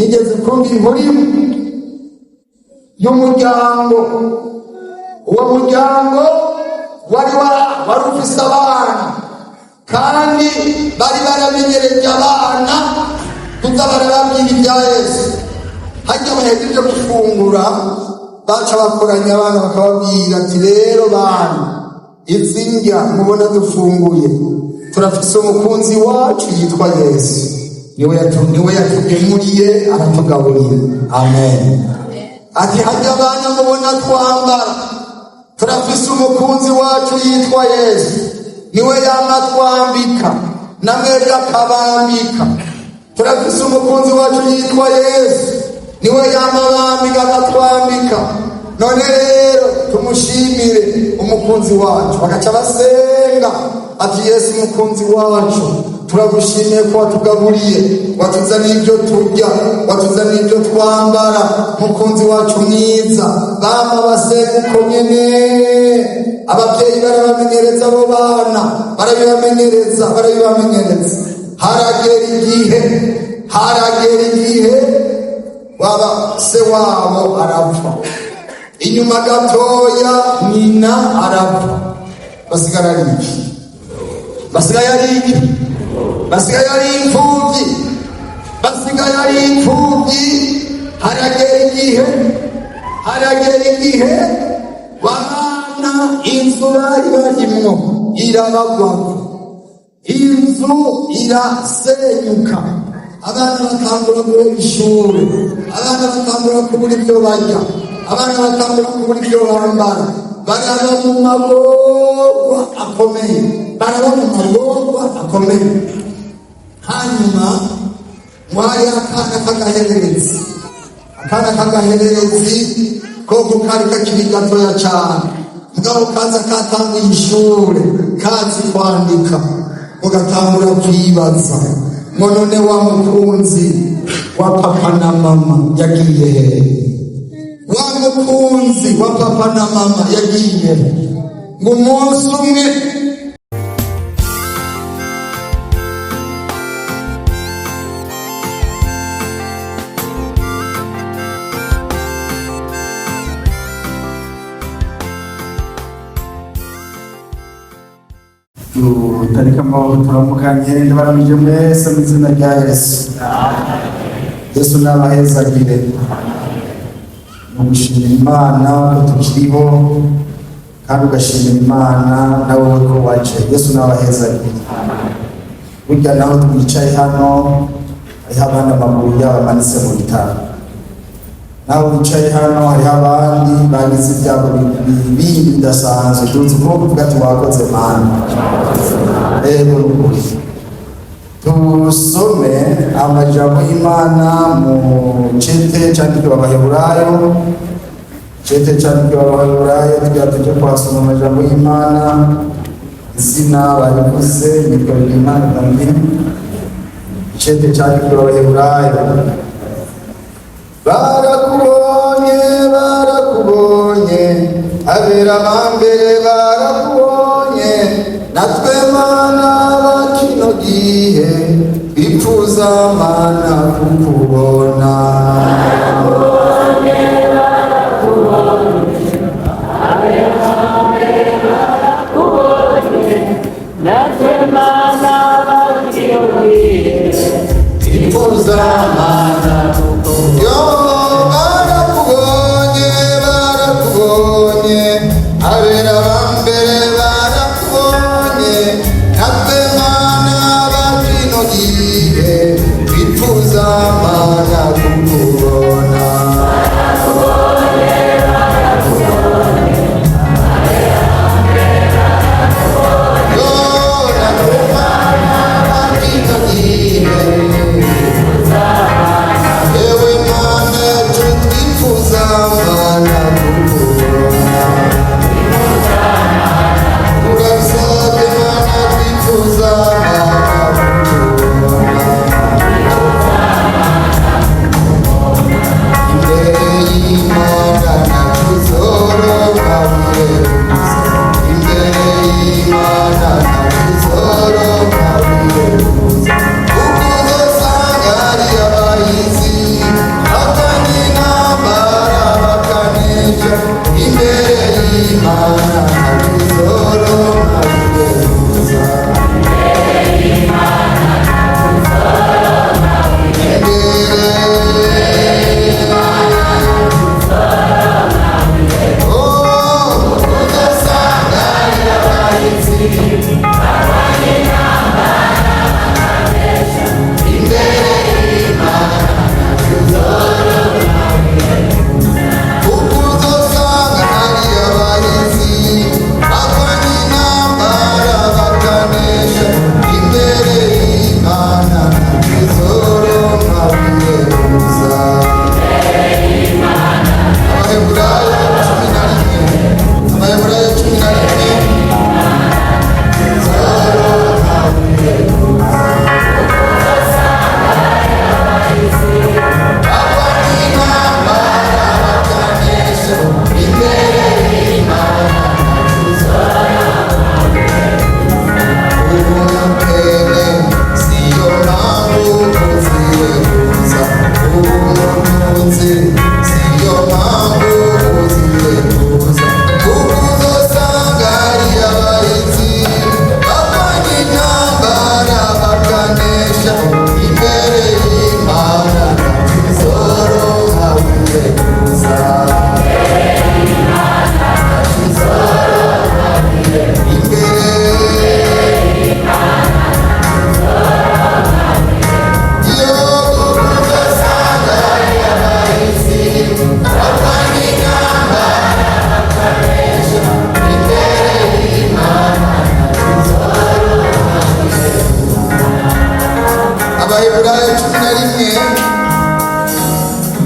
Nigeze kumva inkuru y'umuryango. Uwo muryango wari ufise abana, kandi bari baramenyereje abana kuza barababwira ibya Yesu. Hajya baheza ibyo gufungura, baca bakoranya abana, bakababwira ati: "Rero bana, izi ndya mubona dufunguye, turafise umukunzi wacu yitwa Yesu, niwe yatugemuriye, aratugaburira." Amen. Ati: "Hajya abana mubona twambara, turafise umukunzi wacu yitwa Yesu, niwe yama twambika, namwebwe akabambika. Turafise umukunzi wacu yitwa Yesu, niwe yama bambika, akatwambika. None rero tumushimire umukunzi wacu." Bagaca basenga ati: "Yesu umukunzi wacu, turagushimiye ko watugaburiye, watuzaniye ibyo turya, watuzaniye ibyo twambara, mukunzi wacu mwiza." Bama basenga uko nyene. Ababyeyi barabamenyereza abo bana, barabibamenyereza, barabibamenyereza. Haragera igihe, haragera igihe waba se wabo arapfa, inyuma gatoya nyina arapfa. Basigara ari iki? Basigaye ari iki? Basigaye ari imfubyi, basigaye ari imfubyi. Haragera igihe, haragera igihe babana, inzu bari barimwo irabagwako, inzu irasenyuka, abana batangura guheba ishure, abana batangura kubura ibyo barya, abana batangura kubura ibyo bambara. Baraba mu magorwa akomeye, baraba mu magorwa akomeye. Hanyuma mwari akana k'agahererezi, akana k'agahererezi koko kari kakiri gatoya cyane, mugabo kaza katanguye ishure, kazi kwandika. Ugatangura kwibaza ngo: "None wa mukunzi wa papa na mama yagiye hehe? Wa mukunzi wa papa na mama yagiye he?" Ngo umunsi umwe Tutarika amahoro, turamukanye, ndabaramije mwese mu izina rya Yesu. Yesu n'abahezagire. Ni ugushimira Imana ko tukiriho, kandi ugashimira Imana nawe ko waje. Yesu n'abahezagire. Burya naho twicaye hano, hariho abandi amaguru yabo amanitse mu bitaro. Nawe wicaye hano, hariho abandi bagize ibyago bindi bidasanzwe. Tuzi ukuboko, uvuga ati: "Wakoze Mana." Ego, nukuri. Tusome amajambo y'Imana mu cete candikiwe Abaheburayo, cete candikiwe Abaheburayo. Tugira tuje kuhasoma amajambo y'Imana. Izina barivuze, nitwa Imana Damien. Cete candikiwe Abaheburayo. Barakubonye, barakubonye, abera bambere barakubonye, natwe Mana ba kino gihe bipfuza Mana kukubona. Natwe Mana bakiyobwiye Bipfuza Mana yo. Barakubonye, barakubonye, abera bambere barakubonye, natwe Mana ba kino gihe bipfuza Mana kukubona. Yo, natwe Mana ba kino gihe, ewe Mana, cyo twifuza Mana kukubona. Urasabye Mana, twifuza Mana kukubona.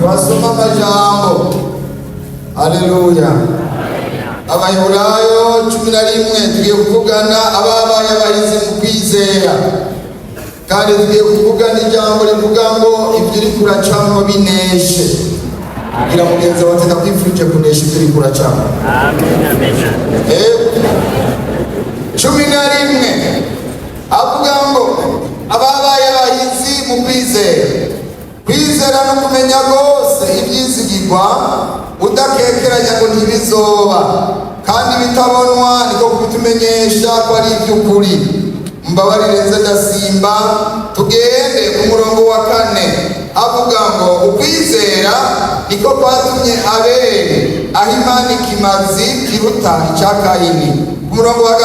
Turasoma amajambo. Haleluya. Abaheburayo 11, tugiye kuvugana ababaye abahizi mu kwizera, kandi tugiye kuvugana ijambo rivuga ngo ibyo uri kuracamo bineshe. Kugira mugenzi wawe, ndakwifurije kunesha ibyo uri kuracamo. Amen, amen. Yego. 11 avuga ngo ababaye abahizi mu kwizera. Kwizera no kumenya rwose ibyizigirwa, udakekeranya ngo ntibizoba, kandi bitabonwa niko kubitumenyesha ko ari iby'ukuri. Mbabarire, nze ndasimba, tugende ku murongo wa 4. Avuga ngo ukwizera niko kwatumye Abeli aho Imana ikimazi kiruta icya Kayini. Ku murongo wa 5,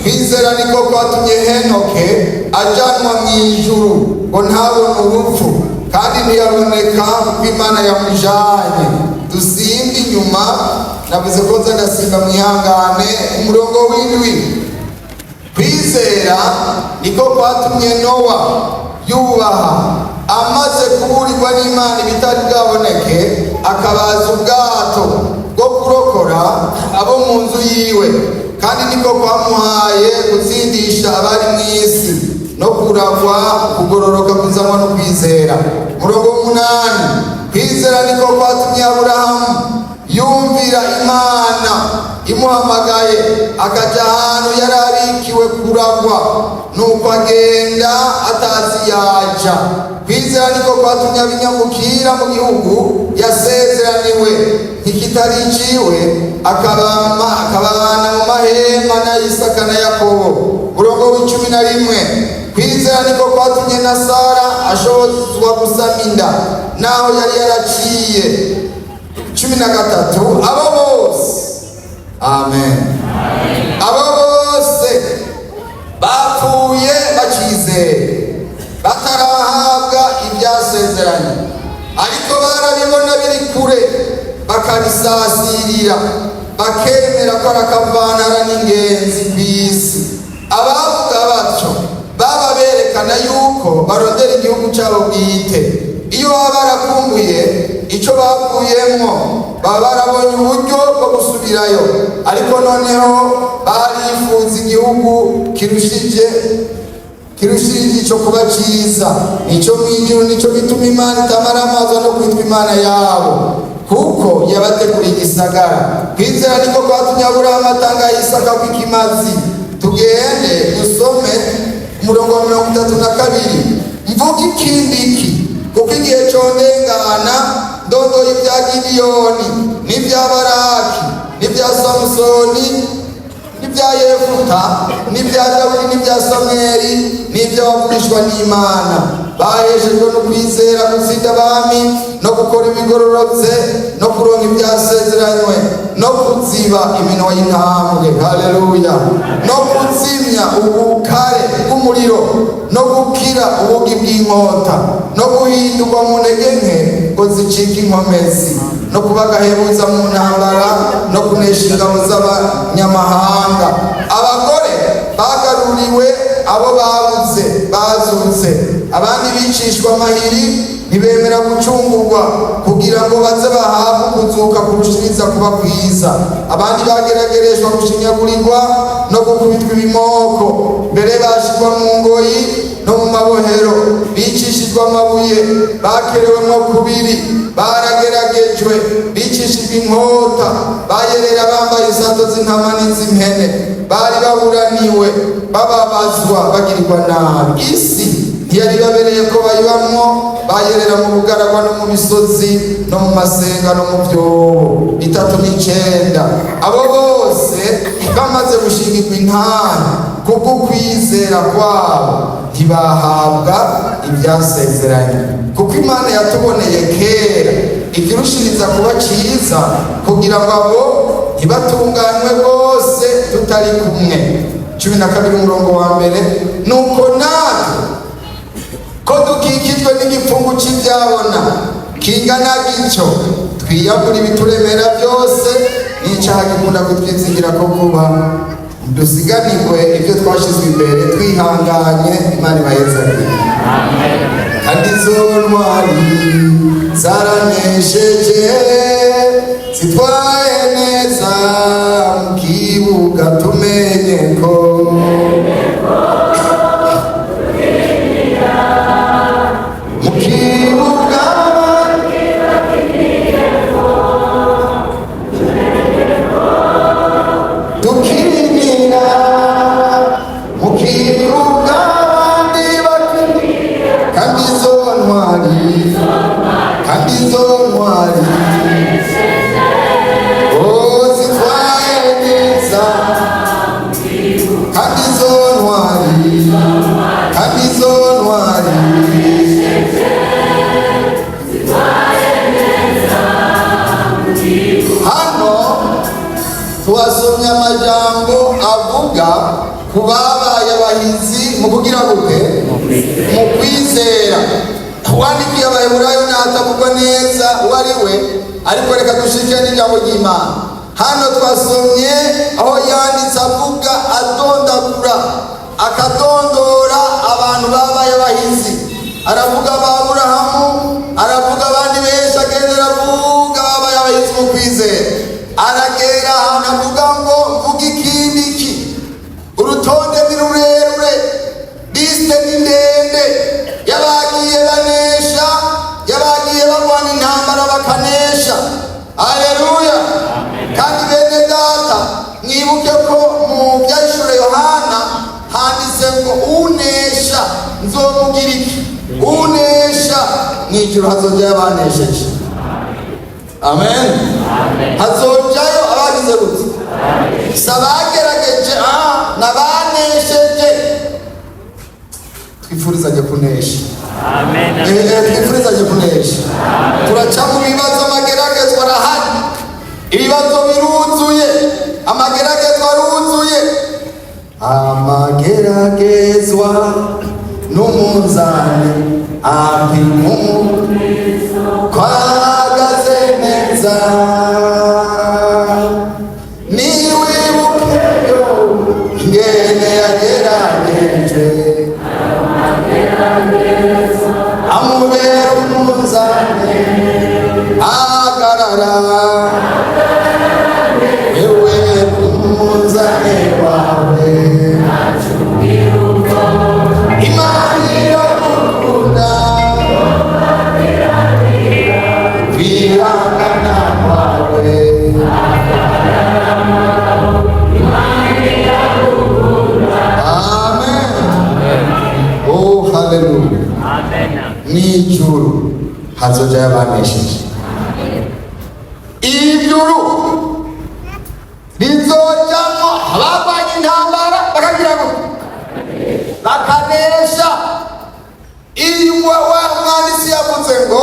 kwizera niko kwatumye Henoke ajanwa mu ijuru ngo ntabone urupfu, kandi ntiyaboneka kuko Imana yamujanye. Dusimbe inyuma, navuze ko nza ndasimba, mwihangane. Umurongo w'7, kwizera niko kwatumye Nowa yubaha, amaze kuburirwa n'Imana ibitari bwaboneke, akabaza ubwato bwo kurokora abo mu nzu yiwe, kandi niko kwamuhaye gutsindisha abari mu isi no kuragwa kugororoka kuzanwa no kwizera. Murongo w'8, kwizera niko kwatumye Aburahamu yumvira Imana imuhamagaye, akaja ahantu yari abikiwe kuragwa, nuko agenda atazi yaja. Kwizera niko kwatumye abinyamukira mu gihugu yasezeraniwe nk'ikitari iciwe, akabama akabana mu mahema na Isaka na Yakobo. Murongo w'11, kwizera niko kwatumye na Sara ashobozwa gusama inda naho yari yaraciye. 13, abo bose, amen, abo bose bapfuye bakizeye, batarahabwa ibyasezeranye, ariko barabibona biri kure, bakabisasirira, bakemera ko ari akavantara n'ingenzi ku isi. Abavuga batyo baba berekana yuko barondera igihugu cyabo bwite. Iyo baba barakumbuye icyo bavuyemo, baba barabonye uburyo bwo gusubirayo. Ariko noneho barifuza igihugu kirushije icyo kuba cyiza, nicyo mu ijuru. Nicyo gituma Imana itamara amazi no kwitwa Imana yabo, kuko yabateguriye igisagara. Kwizera niko kwatumye Aburahamu atanga Isaka kw'ikimazi. Tugende dusome umurongo wa 32. Mvuga ikindi iki, kuko igihe condengana ndondoye ibya Gidiyoni n'ibya Baraki n'ibya Samusoni n'ibya Yefuta n'ibya Dawidi n'ibya Samweli n'iby'abavugishwa n'Imana. Baheshejwe no kwizera gutsinda abami, no gukora ibigororotse, no kuronka ibyasezeranywe, no kuziba iminwa y'intambwe, haleluya, no kuzimya ubukare bw'umuriro, no gukira ubugi bw'inkota, no guhindurwa mu ntege nke ngo zicike inkomezi, no kuba agahebuza mu ntambara, no kunesha ingabo z'abanyamahanga. Abagore bagaruriwe abo babuze bazutse, abandi bicishwa amahiri, ntibemera gucungurwa, kugira ngo baze bahabwe ukuzuka kurushiriza kuba kwiza. Abandi bageragereshwa gushinyagurirwa no gukubitwa ibimoko, mbere bashirwa mu ngoyi no mu mabohero, bicishijwe amabuye, bakerewemwo kubiri, barageragejwe, bicishijwe inkota, bayerera bambaye isato z'intama n'iz'impene, bari baburaniwe, bababazwa, bagirirwa nabi. Isi ntiyari babereye ko bayibamwo, bayerera mu bugaragwa no mu misozi no mu masenga no mu byobo. 39, abo bose bamaze gushingirwa intahe kubw'ukwizera kwabo, ntibahabwa ibyasezeranye, kuko Imana yatuboneye kera ikirushiriza kuba cyiza, kugira ngo abo ntibatunganywe rwose tutari kumwe. 12 umurongo wa 1, nuko natwe ko dukikijwe n'igipfungu cy'ibyabona kingana gityo, twiyambura ibituremera byose n'icyaha gikunda kutwizingira ko vuba, dusiganirwe ibyo twashyizwe imbere twihanganye. Imana ibayezagire. Amen. Kandi izo ntwari Zaranesheje, zitwaye neza mu kibuga, tumenye ko mu kibuga dukinira, mu kibuga abandi bakinira. Kandi izo ntwari, kandi izo ntwari, oh, zitwaye neza. Kandi izo ntwari, kandi izo ntwari. Hano twasomye amajambo avuga ku babaye abahizi mu kugira gute? Mu kwizera. Uwandikiye Abaheburayo ntatavugwa neza uwo ari we, ariko reka dushike n'ijambo ry'Imana. Hano twasomye aho yanditse avuga, adondagura, akadondora abantu babaye abahizi. Aravuga ba Aburahamu, aravuga abandi benshi, agenda aravuga babaye abahizi mu kwizera. Aragera ahantu avuga ngo: "Mvuga ikindi ki? Urutonde ni rurerure, liste ni ndende y'abagiye banesha, y'abagiye barwana intambara bakanesha." Aleluya! Kandi bene data, mwibuke ko mu Byahishure Yohana handitse ngo: "Unesha nzomugira iki?" Unesha, mu ijuru hazojyayo abanesheje. Amen. Hazojayo abagize gute? Si abagerageje, n'abanesheje. Twifurizanye kunesha. Amen. Twifurizanye kunesha. Turaca mu bibazo, amageragezwa arahari, ibibazo biruzuye, amageragezwa aruzuye. Amageragezwa n'umunzani apima kwahagaze neza. Niwibukeyo ingene yagerageje, amubera umunzani, ahagarara. Wewe umunzani wawe, Imana iragukunda. Kwihangana kwawe. Amen. Oh, haleluya! Amen. N'ijuru hazojayo abanesheje. Ijuru rizojamwo abagwanye intambara bakagira ngo bakanesha. Iyo wa mwanditsi yavuze ngo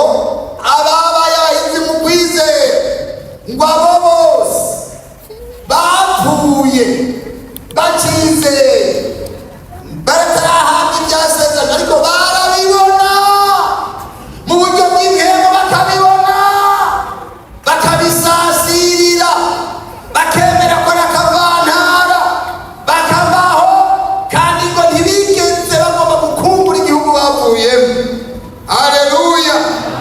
ababaye abahinzi mu kwizera, ngo abo bose bapfuye bacizeye, batarahabwa ibyasezerano, ariko barabibona mu buryo bw'impemu, bakabibona, bakabisasirira, bakemera ko n'akavantara, bakabaho, kandi ngo ntibigeze bagomba gukumbura igihugu bavuyemo. Aleluya!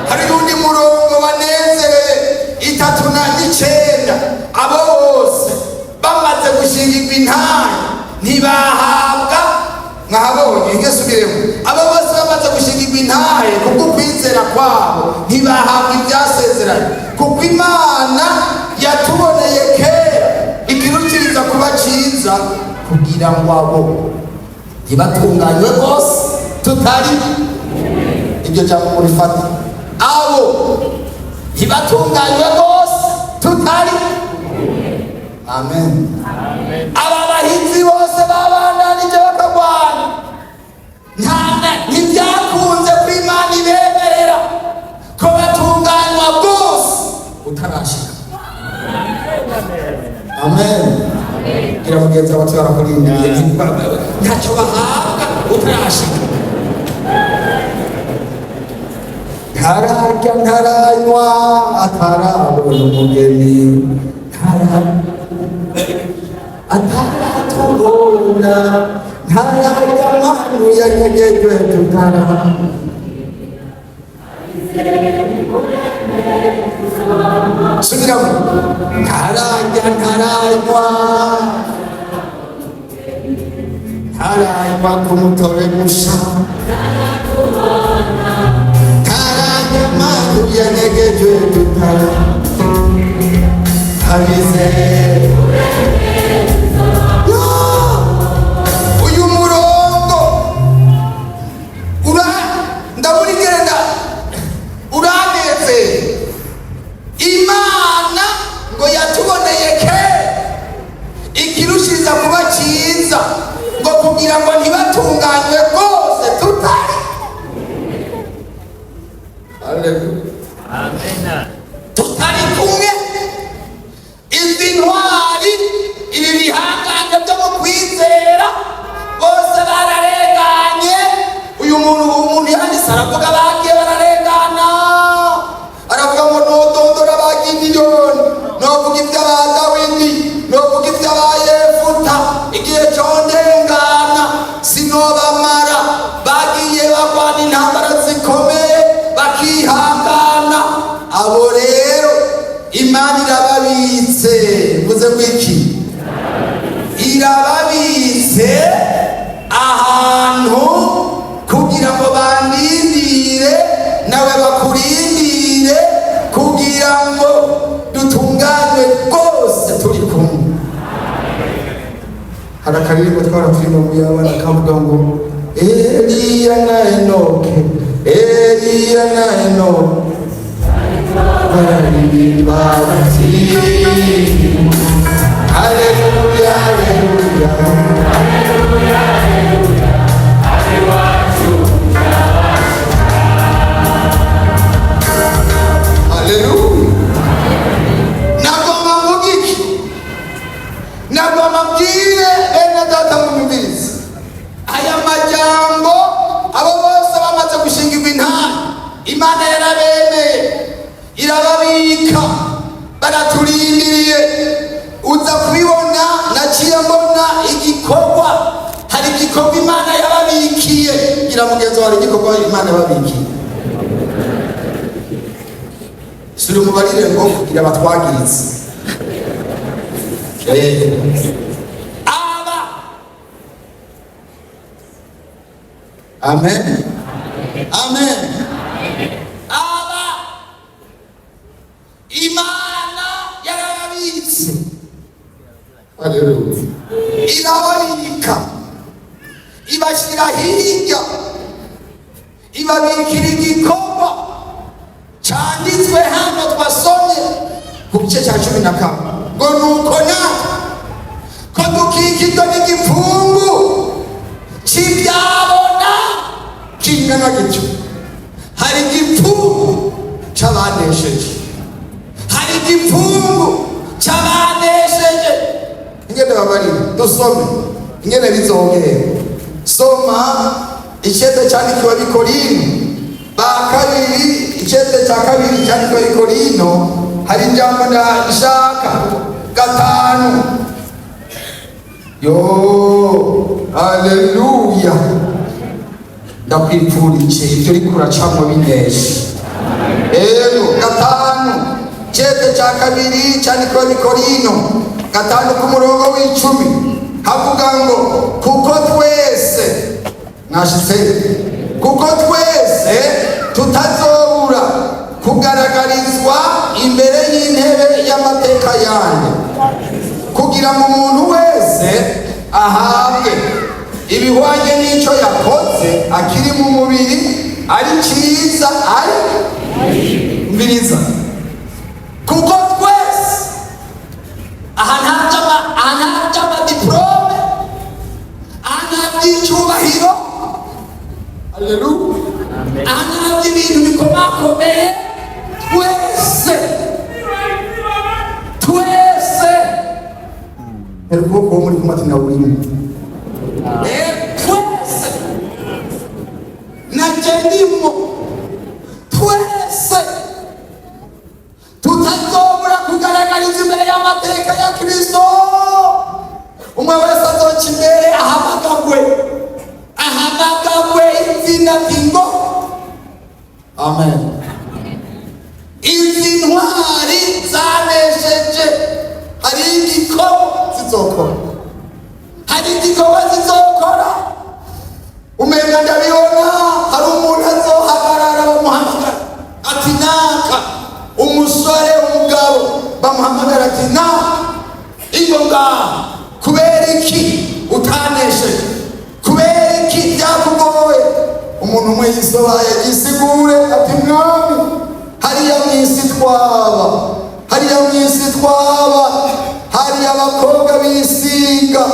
Hari n'undi murongo banezereye, 39: abo bose bamaze gushingirwa intahe ntibahabwa. Mwahabonye? Ngesubiremo: abo bose bamaze gushingirwa intahe kubwo kwizera kwabo, ntibahabwa ibyasezeranye, kuko Imana yatuboneye kera ikirukiriza kuba cyiza, kugira ngo abo ntibatunganywe rwose tutari. Iryo jambo murifata: abo ntibatunganywe rwose tutari. Amen. Aba bahinzi bose babandanije bakagwana, ntibyakunze ko Imana ibemerera ko batunganywa bwose utarashika. Amen. Gira mugenzi wawe barakurindiriye, ntacyo bahabwa utarashika. Ntararya, ntaranywa, atarabona umugeni, ataratubona, ntararya manu yanyegejwe tutara. Subiramo. Ntararya, ntaranywa, ntaranywa ku mutobe musha, ntaranywa amazi yanegejwe dutara abize. Uyu murongo ura ndabona igenda uranezeye. Imana ngo yatuboneye kera ikirushiriza kuba cyiza, ngo kugira ngo ntibatunganywe rwose tutari. Haleluya. Amena. Tutari kumwe. Izi ntwari, ibi bihangange byo mu kwizera, bose bararenganye. Uyu muntu, umuntu yanditse aravuga bagiye bararengana, aravuga ngo nodondora ba Gidiyoni, novuga iby'aba Dawidi, novuga iby'aba Yefuta, igihe condengana sinobamara. Bagiye bagwana intambara zikomeye, bakihangana. Abo rero Imana irababitse. Mvuze ngo iki? Irababitse ahantu kugira ngo bandindire, nawe bakurindire, kugira ngo dutunganywe rwose turi kumwe. Hari akaririmbo twara turimo mu y'abana kavuga ngo Eliya na Enoke, Eliya na Enoke bararirimba bati haleluya, haleluya. Haleluya. Nagomba mvuge iki? Nagomba mbwire bene data munyumvirize aya majambo. Abo bose bamaze gushingirwa intara, Imana yarabemeye, irababika, baraturindiriye. Uza kubibona, naciye mbona igikorwa. Hari igikorwa Imana yababikiye. Gira mugenzi wawe, igikorwa Imana yababikiye. Suri umubarire ngo kugira batwagiritse. Aba amen, amen. Aba Imana yarababitse. Haleluya. Irababika, ibashyira hirya, ibabikira igikorwa cyanditswe hano twasomye ku gice cya 11, ngo nuko natwe ko dukikijwe n'igipfungu cy'ibyabona kingana gityo. Hari igipfungu cy'abanesheje, hari igipfungu cy'abanesheje. Ingene babarira, dusome ingene bizongera. Soma icete cyandikiwe Abikorino ba kabiri, icete cya kabiri cyandikiwe Abikorino. Hari ijambo ndashaka, 5. Yo, haleluya. Ndakwipfurije ibyo uriko uracamwo bineshe. Ego, 5, cete cya kabiri cyandikiwe Abikorino 5, ku murongo w'10, havuga ngo kuko twese mwashitse, kuko twese tutazobura kugaragarizwa imbere y'intebe y'amateka yanjye, kugira ngo umuntu wese ahabwe ibihwanye n'icyo yakoze akiri mu mubiri, ari cyiza ari mbiriza. Kuko twese aha nta aha nta by'amadiporome, aha nta by'icyubahiro, haleluya, aha nta by'ibintu bikomakomeye. Twese, twese, hera ukuboko muri kumwe ati nawurimo. Twese, najye ndimo, twese tutazobura kugaragariza imbere y'amateka ya Kristo. Umwe wese azoca imbere, ahamagagwe, ahamagagwe izina tingo. Amen. Ziranesheje. Hari igikorwa zizokora, hari igikorwa zizokora. Umenga ndabibona, hari umuntu azohagarara, bamuhamagara ati: "Naka." Umusore, umugabo, bamuhamagara ati: "Naka, iyo ngaha, kubera iki utanesheje? Kubera iki byakugoye?" Umuntu umwe yisobaye gisigure ati: "Mwami, hariya mu isi twaba, hariya mu isi twaba, hari abakobwa bisiga."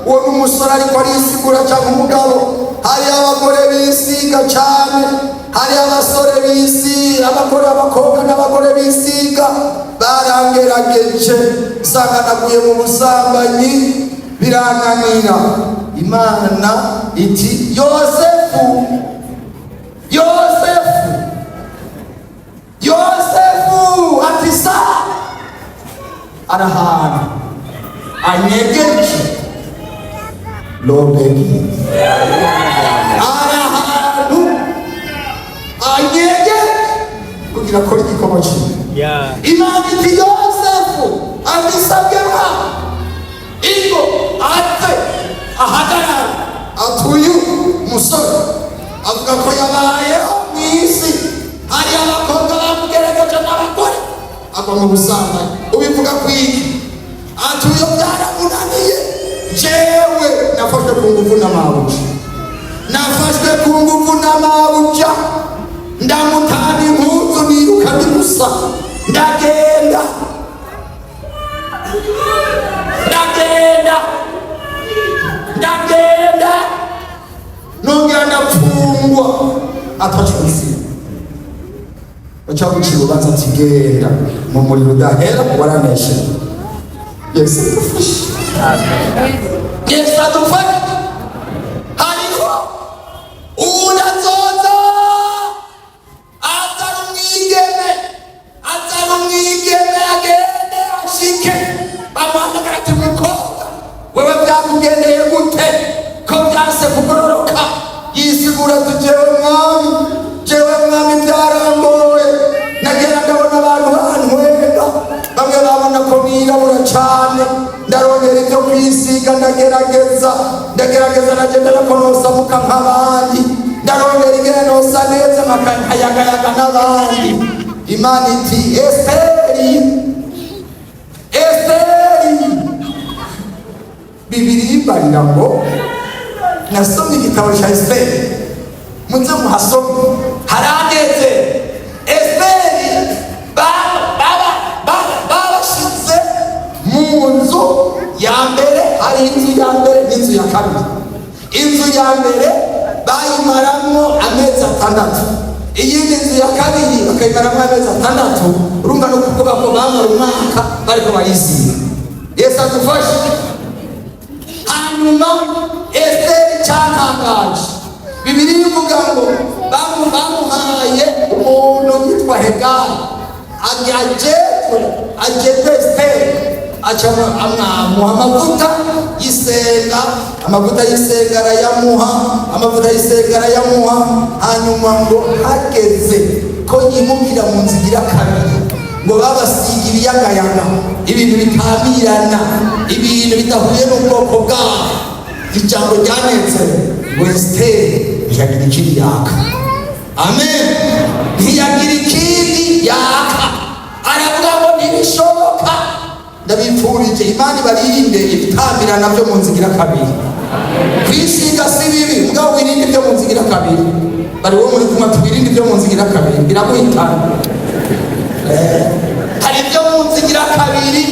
Uwo ni umusore ariko arisigura, cyangwa umugabo. Hari abagore bisiga cyane, hari abasore bisiga, abagore, abakobwa n'abagore bisiga. Barangerageje, usanga naguye mu busambanyi, birananira. Imana iti: "Yosefu, Yosefu, Yosefu." Ati: "Sa arahana anyegeje lobegi, arahantu anyegeje kugira akore igikorwa cyiwe." Imana iti: "Yosefu." Abisabwe mwa ingo ate ahagarara. Ati: "Uyu musore avuga ko yabayeho mu isi, hari abakobwa bamugerageje n'abagore, agwa mu busambanyi. Ubivuga ku iki?" Ati: "Uyu byaramunaniye. Jewe nafashwe ku nguvu n'amabuja, nafashwe ku nguvu n'amabuja, ndamutana impuzu, niruka ndi gusa, ndagenda, ndagenda, ndagenda, nongera ndapfungwa." Atacuziye, baca gucira urubanza ati: "Genda mu muriro udahera, waranesheje." Yesu adufashe, Yesu adufashe. Hariho uwundi azoza azana umwigeme, azana umwigeme, agende ashike, bamuhamagara ati: "Mukobwa, wewe byakugendeye gute ko byase kugororoka?" Yisigura ati: "Jewe mwami, jewe mwami, byaramboye. Nagera ndabona abantu bantwenga, bamwe babona ko nirabura cane, ndarondera ibyo kwisiga, ndagerageza, ndagerageza, nagenda ko nosamuka nk'abandi, ndarondera ingene nosa neza nkayagayaga n'abandi." Imana iti: "Esiteri, Esiteri." Bibiri imbarira ngo nasomye igitabo cya Esiteri, muze muhasome, harandetse. Esiteri babashize mu nzu ya mbere. Hari inzu ya mbere n'inzu ya kabiri. Inzu ya mbere bayimaramwo amezi 6, iyindi nzu ya kabiri bakayimaramwo amezi 6. Urumva no kuvuga ko bamara umwaka bariko barisiga. Yesu adufashe. Hanyuma Esiteri, cyatangaje, Bibiri ivuga ngo bamuhaye umuntu yitwa Hegayi, ajejwe, ajejwe Esiteri. Aca amuha amavuta y'isenga, amavuta y'isenga arayamuha, amavuta y'isenga arayamuha. Hanyuma ngo hageze ko yimukira mu nzu igira kabiri, ngo babasiga ibiyagayaga, ibintu bitamirana, ibintu bidahuye n'ubwoko bwabo. Ijambo ryanetse ngo Esiteri ntiyagira ikindi yaka. Amen. Ntiyagira ikindi yaka, aravuga ngo ntibishoboka. Ndabipfurije, Imana ibarinde ibitambirana byo mu nzu igira kabiri. Kwisiga si bibi, mugabo wirinde ibyo mu nzu igira kabiri. Bari wo muri kumwe, twirinde ibyo mu nzu igira kabiri, biraguhitana. Hari ibyo mu nzu igira kabiri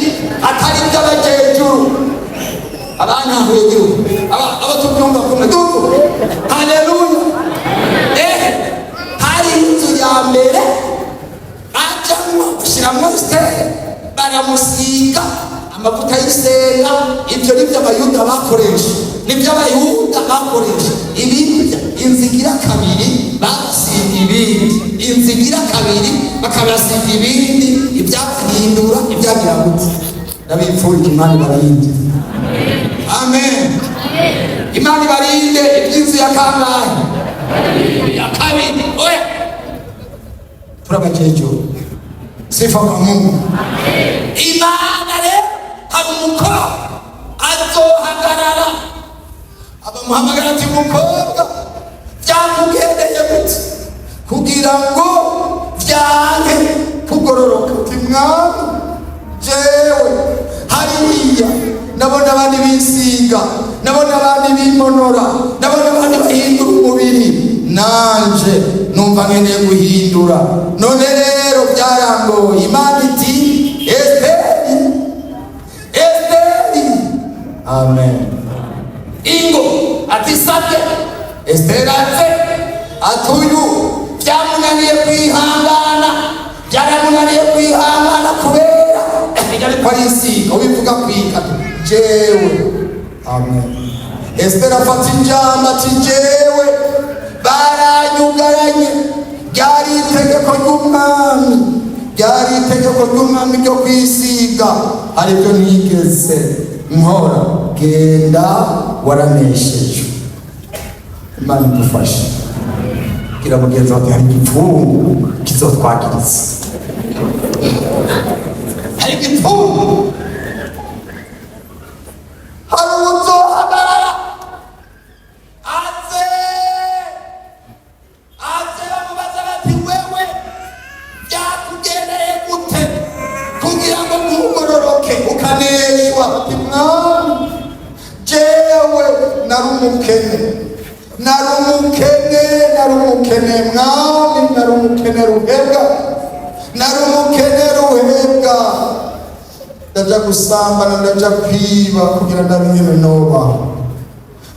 atari iby'abakecuru, abantahuye gihugu, aba tubyumva kumwe dugu. Haleluya. Hari inzu ya mbere ajamwo, bashiramwo Esiteri, baramusiga amavuta y'isenga. Ibyo nibyo Abayuda bakoresha, nibyo Abayuda bakoresha. Ibindi, inzu igira kabiri babasiga ibindi, inzu igira kabiri bakabasiga ibindi, ibyabahindura, ibyagira gute. Ndabipfurije, Imana ibarinde. Amen. Imana ibarinde iby'inzu ya kangahe? Ya kabiri. Oya, turabakecuru. Sifa kwa Mungu. Imana rero, hari umukobwa azohagarara, abamuhamagara ati: "Mukobwa, byakugendeye gute kugira ngo byanke kugororoka?" Ati: "Mwami, jewe hariya ndabona abandi bisiga, ndabona abandi bimonora, ndabona abandi bahindura umubiri, nanje numva nkeneye guhindura. None rero byarangoye." Imana iti: "Esiteri, Esiteri." Amen. Ingo ati: "Sabye." Esiteri aze ati: "Uyu byamunaniye kwihangana, byaramunaniye kwihangana kubera ariko arisiga." Ubivuga kwika jewe. Amen. Esiteri afata ijambo ati: "Jewe baranyugaranye, ryari itegeko ry'umwami, ryari itegeko ry'umwami ryo kwisiga, aribyo nigeze nkora. Genda, waranesheje." Imana idufashe. Bwira mugenzi wawe, hari igipfungu kizotwagiriza, hari igipfungu, hari uzohagarara aze, aze bamubaza bati: "Wewe byakugendeye gute kugira ngo ntugororoke ukaneshwa?" Ati: "Mwami, jewe nari umukene, nari umukene, nari umukene, mwami, nari umukene ruhebwa, nari umukene ruhebwa. Ndaja gusambana, ndaja kwiba kugira ndabe ingene nobaho.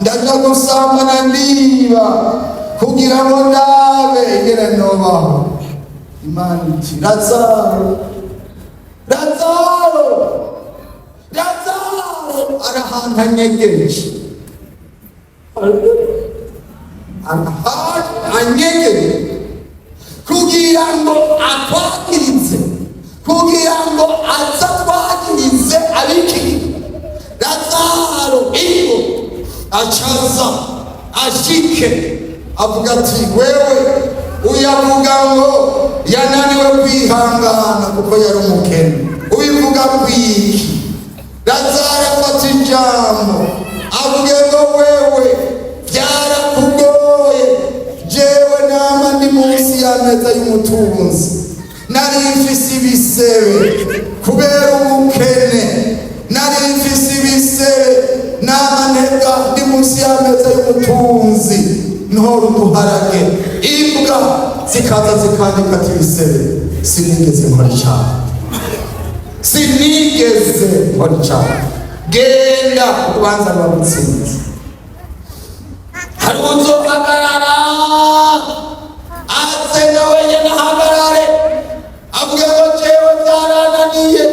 Ndaja gusambana, ndiba kugira ngo ndabe ingene nobaho." Imana iti: "Lazaro, Lazaro, Lazaro ari ahantu anyegeje, ari ahantu anyegeje kugira ngo atwagirize, kugira ngo aze atwagirize abiki." Lazaro ingo acaza ashike avuga ati: "Wewe uyavuga ngo yananiwe kwihangana kuko yari umukene, ubivuga kwiki?" Lazaro afata ijambo avuge ngo: "Wewe byarakugoye, jewe nama ndi munsi y'ameza y'umutunzi, nari mfise ibisebe kubera ubukene, nari mfise ibisebe, nama ntega ndi munsi y'ameza y'umutunzi, ntora uduharage, imbwa zikaza zikandika ati ibisebe. Sinigeze nkora icyaha, sinigeze nkora icyaha. Genda, urubanza rwagutsinze." Hari uzohagarara aze nawe nyene ahagarare avuge ngo: "Jewe byarananiye,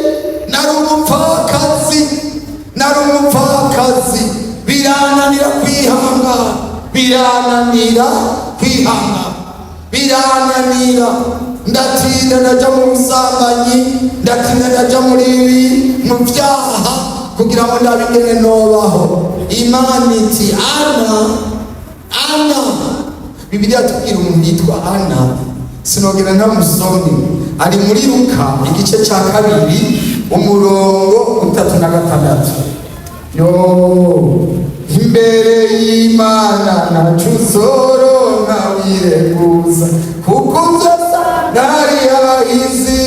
nari umupfakazi, nari umupfakazi, birananira kwihangana, birananira kwihangana, birananira, ndatinda ndaja mu busambanyi, ndatinda ndaja muri ibi, mu byaha, kugira ngo ndabigene nobaho." Imana iti: "Ana, Ana." Bibiliya tubwira umuntu yitwa Ana, sinogera ntamusomye, ari muri Luka igice cya 2, umurongo 36. Yo, imbere y'Imana ntaco uzoronka wireguza, kuko uzosanga hari abahizi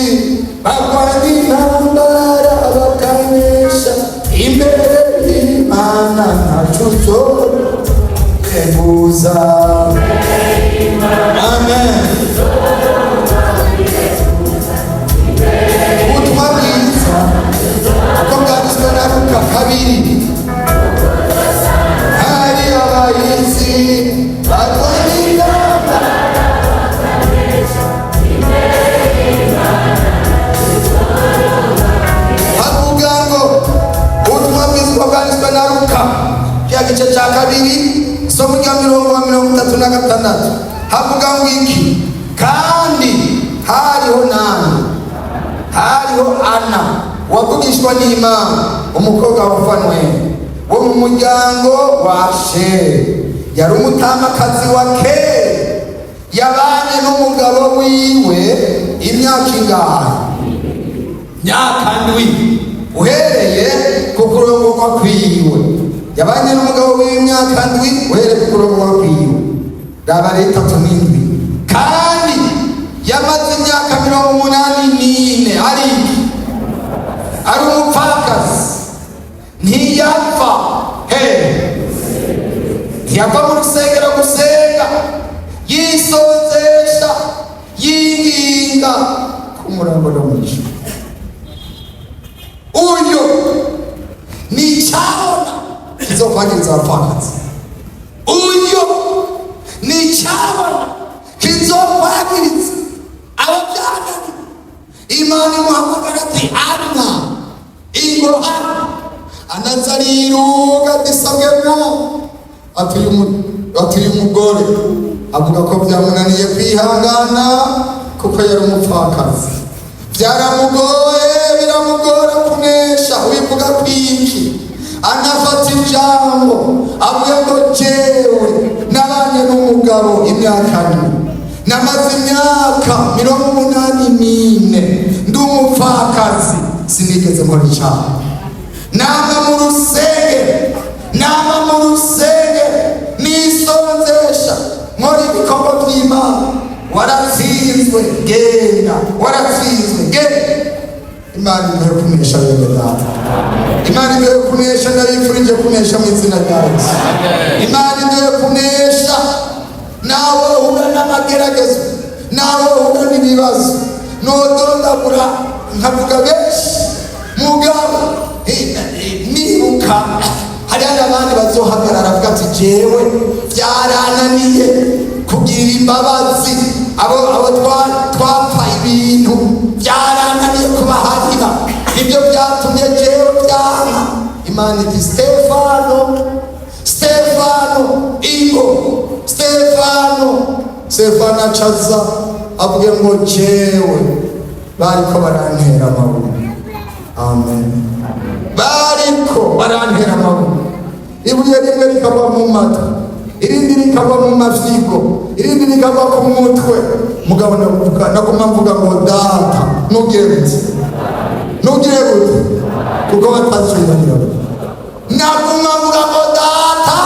barwanya intambara bakanesha. Imbere y'Imana ntaco uzoreguza. Amen. Ubutumwa bwiza uko bwanditswe na Luka 2, hari abahizi barwanya intambara. Havuga ngo ubutumwa bwiza uko bwanditswe na Luka, kya gice cya 2, isomo rya 36, havuga ngo iki? Kandi hariho nani? Hariho Ana wavugishwa n'Imana, umukobwa wa Fanueli wo mu muryango wa Asheri. Yari umutamakazi wa kera, yabanye n'umugabo wiwe imyaka ingahe? Myaka ndwi uhereye ku kurongorwa kwiwe. Yabanye n'umugabo w'imyaka 7 uhereye ku kurongorwa kwiwe. Raba rero 37. Kandi yamaze imyaka 84 ari iki? Ari umupfakazi. Ntiyapfa he, ntiyapfa mu rusengero gusenga, yisonzesha, yinginga ku murango no mw'ijuru. Uyu ni icyabona kizokwagiriza abapfakazi. Uyu ni icyabona kizokwagiriza ababyanani. Imana imuhamagara ati: "Ana, ingo hano." Anaza ariruka ati: "Sabwe mwana." Ati: "Uyu mugore avuga ko byamunaniye kwihangana kuko yari umupfakazi, byaramugoye, biramugora kunesha." Ubivuga kwiki? Anafata ijambo avuga ngo: "Jewe nabanye n'umugabo imyaka 4, namaze imyaka 84 ndi umupfakazi, sinigeze nkora icyaha, nama mu rusenge, nama mu rusenge nisonzesha, nkora ibikorwa by'Imana. Waratsinzwe, genda, waratsinzwe, genda." Imana iduhe kunesha, bene data. Imana iduhe kunesha. Ndabifurije kunesha mu izina rya Yesu. Imana iduhe kunesha. Nawe uhura n'amageragezo, nawe uhura n'ibibazo, nodondagura nkavuga benshi. Mugabo nibuka hariho n'abandi bazohagarara avuga ati: "Jewe byarananiye kugira imbabazi abo twapfa ibintu, byarananiye kubaharira, nibyo byatumye jewe byanka." Imana iti: "Stefano, Stefano, ingo Stefano." Stefano acaza avuge ngo: "Jewe bariko barantera amabuye." Amen. "Bariko barantera amabuye, ibuye rimwe rikagwa mu matwi, irindi rikagwa mu mafyigo, irindi rikagwa ku mutwe. Mugabo ndavuga, naguma mvuga ngo: 'Data, ntugire gute, ntugire gute, kuko batazi icyo bagira.' Naguma mvuga ngo: 'Data,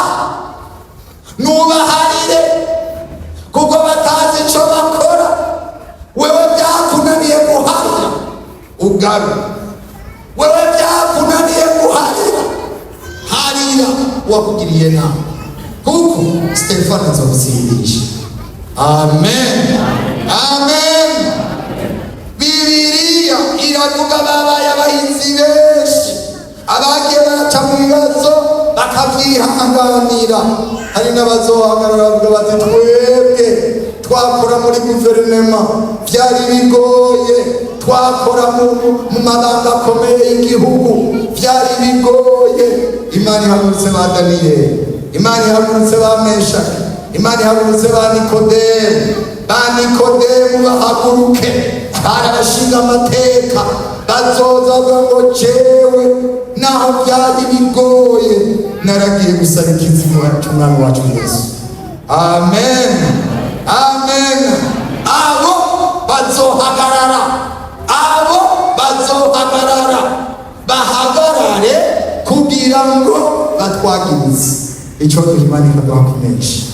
nubaharire, kuko batazi icyo bakora.'" Wewe byakunaniye guharira ugabe, wewe byakunaniye guharira, harira uwakugiriye nabi, kuko Stefano azogutsindisha. Amen, amen. Bibiliya iravuga babaye abahinzi benshi, abagiye baraca mu bibazo bakavyihanganira. Hari n'abazohagarara bavuga bati: "Twebwe twakora muri guverinema, byari bigoye, twakora mu mabanga akomeye y'igihugu, byari bigoye." Imana ihagurutse ba Daniyeli, Imana ihagurutse ba Meshaki, Imana ihagurutse ba Nikodemu. Ba Nikodemu bahaguruke, barabashinga amateka, bazoza bavuga ngo: "Jewe naho byari bigoye, naragiye gusaba ikizimu cy'Umwami wacu Yesu." Amen, amen. Abo bazohagarara, abo bazohagarara, bahagarare kugira ngo batwagirize icyo Imana ikaduha kunesha.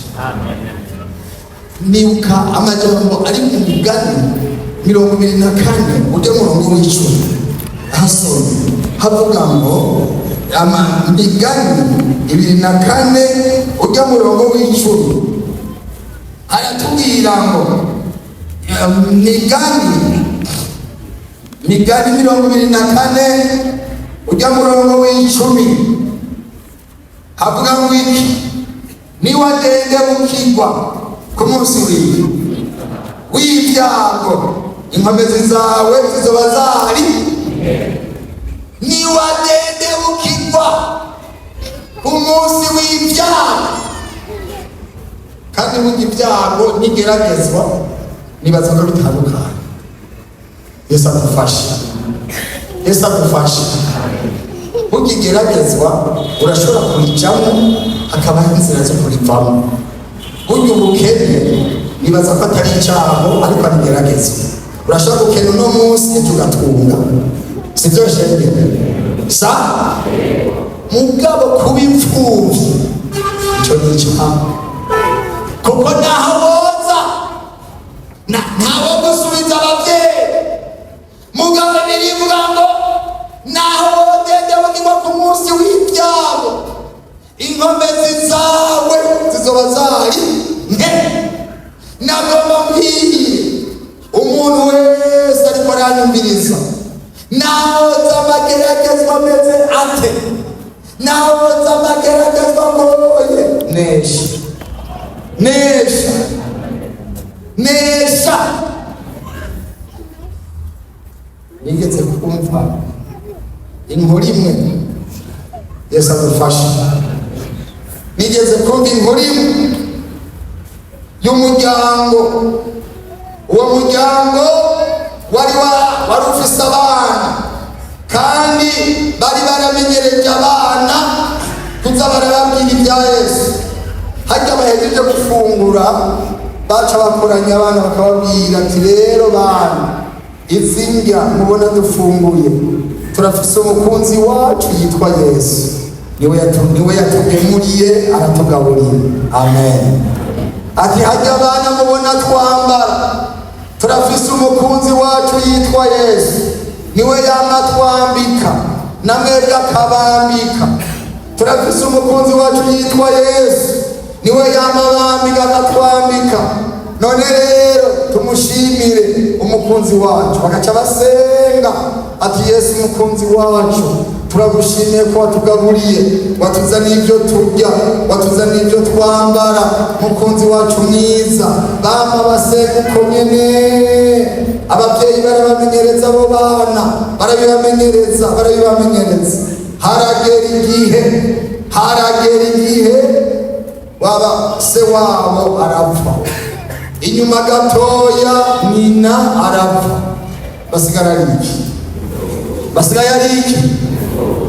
Nibuka amajambo ari mu Migani 24, ujya murongo w'10, ahasomye havuga ngo, Migani 24, ujya murongo w'10, haratubwira ngo, Migani 24, ujya murongo w'10, havuga ngo iki? "Niwagende bukigwa ku munsi w'ibyago, inkomezi zawe zizoba zari." Niwagende bukigwa ku munsi w'ibyago. Kandi burya ibyago n'igeragezwa nibaza ko bitandukanye. Yesu agufashe, Yesu agufashe. Burya igeragezwa urashobora kurijamo, hakabaho inzira zo kurivamo. Burya ubukene nibaza ko atari icyago, ariko ari igeragezwa. Urashobora gukena uno munsi, ejo ugatunga. Sibyo shenge? Sa mugabo kuba imfubyi, icyo ni icyaha, kuko ntaho boza, ntawo gusubiza ababyeyi. Mugabo birivuga ngo naho wodendebukirwa ku munsi w'ibyago, inkomezi zawe zizoba zari nke. Nagomba mbwiye umuntu wese ariko aranyumviriza, nahoza amageragezwa ameze ate, nahoza amageragezwa agoye, nesha, nesha, nesha. Nigeze kumva inkuru imwe, Yesu adufashe. Nigeze kumva inkuru imwe y'umuryango. Uwo muryango wari ufise abana, kandi bari baramenyereje abana kuza barababwira ibya Yesu. Hajya bahejeje gufungura, baca bakoranya abana, bakababwira ati: "Rero bana, izi ndya mubona dufunguye, turafise umukunzi wacu yitwa Yesu, niwe yatugemuriye, aratugaburira." Amen. Ati: "Hajya abana mubona twambara, turafise umukunzi wacu yitwa Yesu, niwe yama twambika, namwebwe akabambika. Turafise umukunzi wacu yitwa Yesu, niwe yama bambika, akatwambika. None rero tumushimire umukunzi wacu." Bagaca basenga ati: "Yesu umukunzi wacu, turagushimiye ko watugaburiye, watuzaniye ibyo turya, watuzaniye ibyo twambara, mukunzi wacu mwiza." Bama basenga uko nyene. Ababyeyi barabamenyereza abo bana, barabibamenyereza, barabibamenyereza. Haragera igihe, haragera igihe waba se wabo arapfa, inyuma gatoya nyina arapfa. Basigara ari iki? Basigaye ari iki?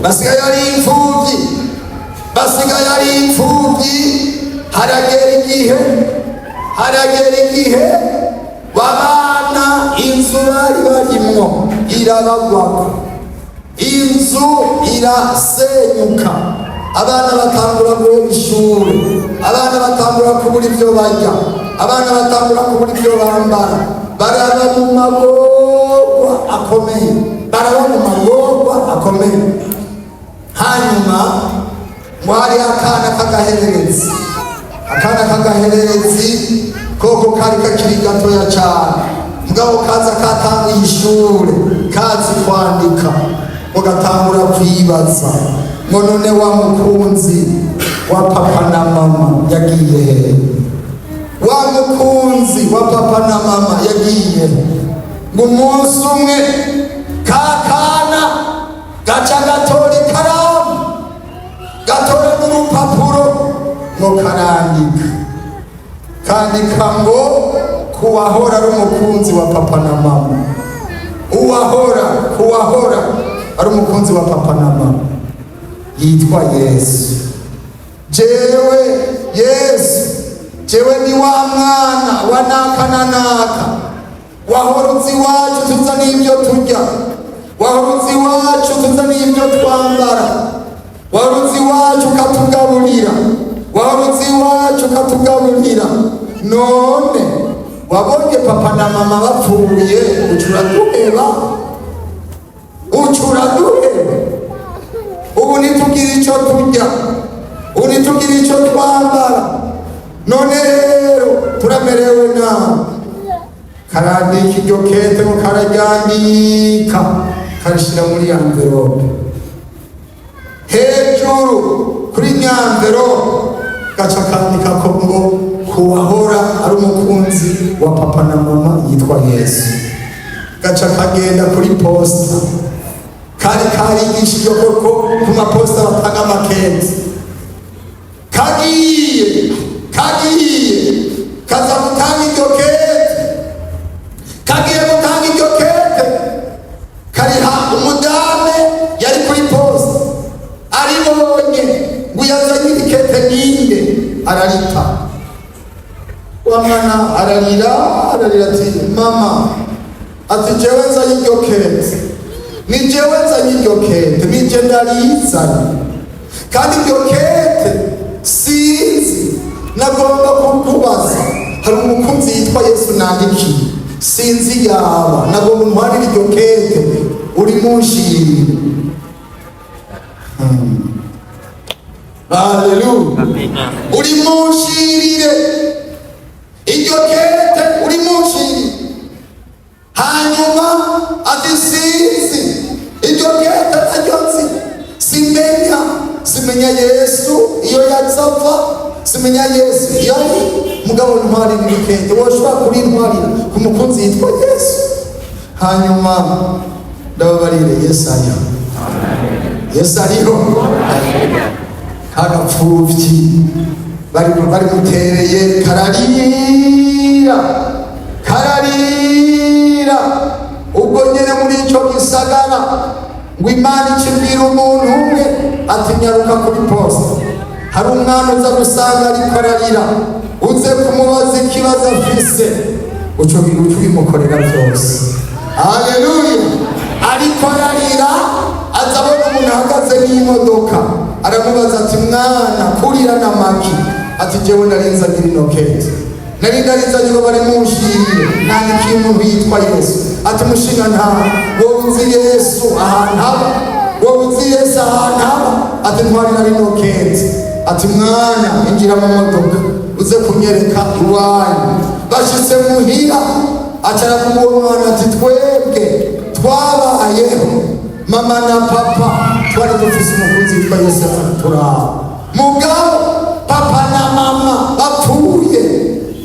Basigaye ari imfubyi, basigaye ari imfubyi. Haragera igihe, haragera igihe babana inzu bari barimwo irabagwako, inzu irasenyuka, abana batangura guheba ishure, abana batangura kubura ibyo barya, abana batangura kubura ibyo bambara. Baraba mu magorwa akomeye, baraba mu magorwa akomeye. Hanyuma ngo hari akana k'agahererezi, akana k'agahererezi koko kari kakiri gatoya cyane, mugabo kaza katanguye ishure, kazi kwandika. Ngo gatangura kwibaza ngo: "None wa mukunzi wa papa na mama yagiye hehe? Wa mukunzi wa papa na mama yagiye he?" Ngo umunsi umwe kakana gaca gatora ikaramu, gatora n'urupapuro, ngo karandika, kandika ngo: "Kuwahora ari umukunzi wa papa na mama, uwahora, kuwahora ari umukunzi wa papa na mama yitwa Yesu, jewe Yesu, jewe ni wa mwana wa naka na naka, wahora uzi iwacu tuza n'ibyo turya, wahora uzi iwacu tuza n'ibyo twambara, wahora uzi iwacu ukatugaburira, wahora uzi iwacu ukatugaburira. None wabonye papa na mama bapfuye, uca uraduheba, uca uraduheba. Ubu ntitugira icyo turya, ubu ntitugira icyo twambara, none rero turamerewe nabi." Karandika iryo kete, ngo kararyandika, karishyira muri enveloppe. Hejuru kuri enveloppe gaca kandika ko ngo: "Kuwahora ari umukunzi wa papa na mama yitwa Yesu." Gaca kagenda kuri posta. Kari karigishijwe koko ku maposita batanga amakete. Kagiye, kagiye, kaza gutanga iryo kete. Kagiye gutanga iryo kete, kariha umudame yari kuri posita. Aribonye ngo: "Yazanye iri kete ninde?" Ararita. Wa mwana ararira, ararira ati: "Mama," ati, "jewe nzanye iryo kete." Ni jewe nzanye iryo kete, ni je ndarizanye, kandi iryo kete sinzi, nagomba kukubaza. Hari umukunzi yitwa Yesu nandikiye, sinzi yaba nagomba untwarire iryo kete uri munshirire. Haleluya! Uri munshirire iryo kete, uri munshirire. Hanyuma ati: "Sinzi iryo kete, naryo nzi, simenya Yesu iyo yazava, simenya Yesu iyo ari. Mugabo ntwarira iri kete, woshobora kurintwarira ku mukunzi yitwa Yesu?" Hanyuma ndababarire, Yesu ariho, Yesu ariho. Kagapfuvyi bari mutereye, kararira, kararira. Ubwo nyene muri ico gisagara ngo Imana ikibwira umuntu umwe ati: "Nyaruka kuri poste, hari umwana uza gusanga ariko ararira, uze kumubaza ikibazo afise, uco ubimukorera byose." Haleluya! Ariko ararira, aza abona umuntu ahagaze n'imodoka, aramubaza ati: "Mwana, kurira na maki?" Ati: "Jewe narinzanye rino kete, nari ndarizanye ngo bari munshirire, nandikiye umuntu yitwa Yesu." Ati: "Mushinga nta wowe uzi Yesu ahantu aba? Wowe uzi Yesu ahantu aba?" Ati: "Ntwarira rino kete." Ati: "Mwana, injira mu modoka uze kunyereka iwanyu." Bashitse muhira, aca aravuga uwo mwana ati: "Twebwe twabayeho, mama na papa, twari dufise umukunzi witwa Yesu turaba. Mugabo papa na mama bapfuye,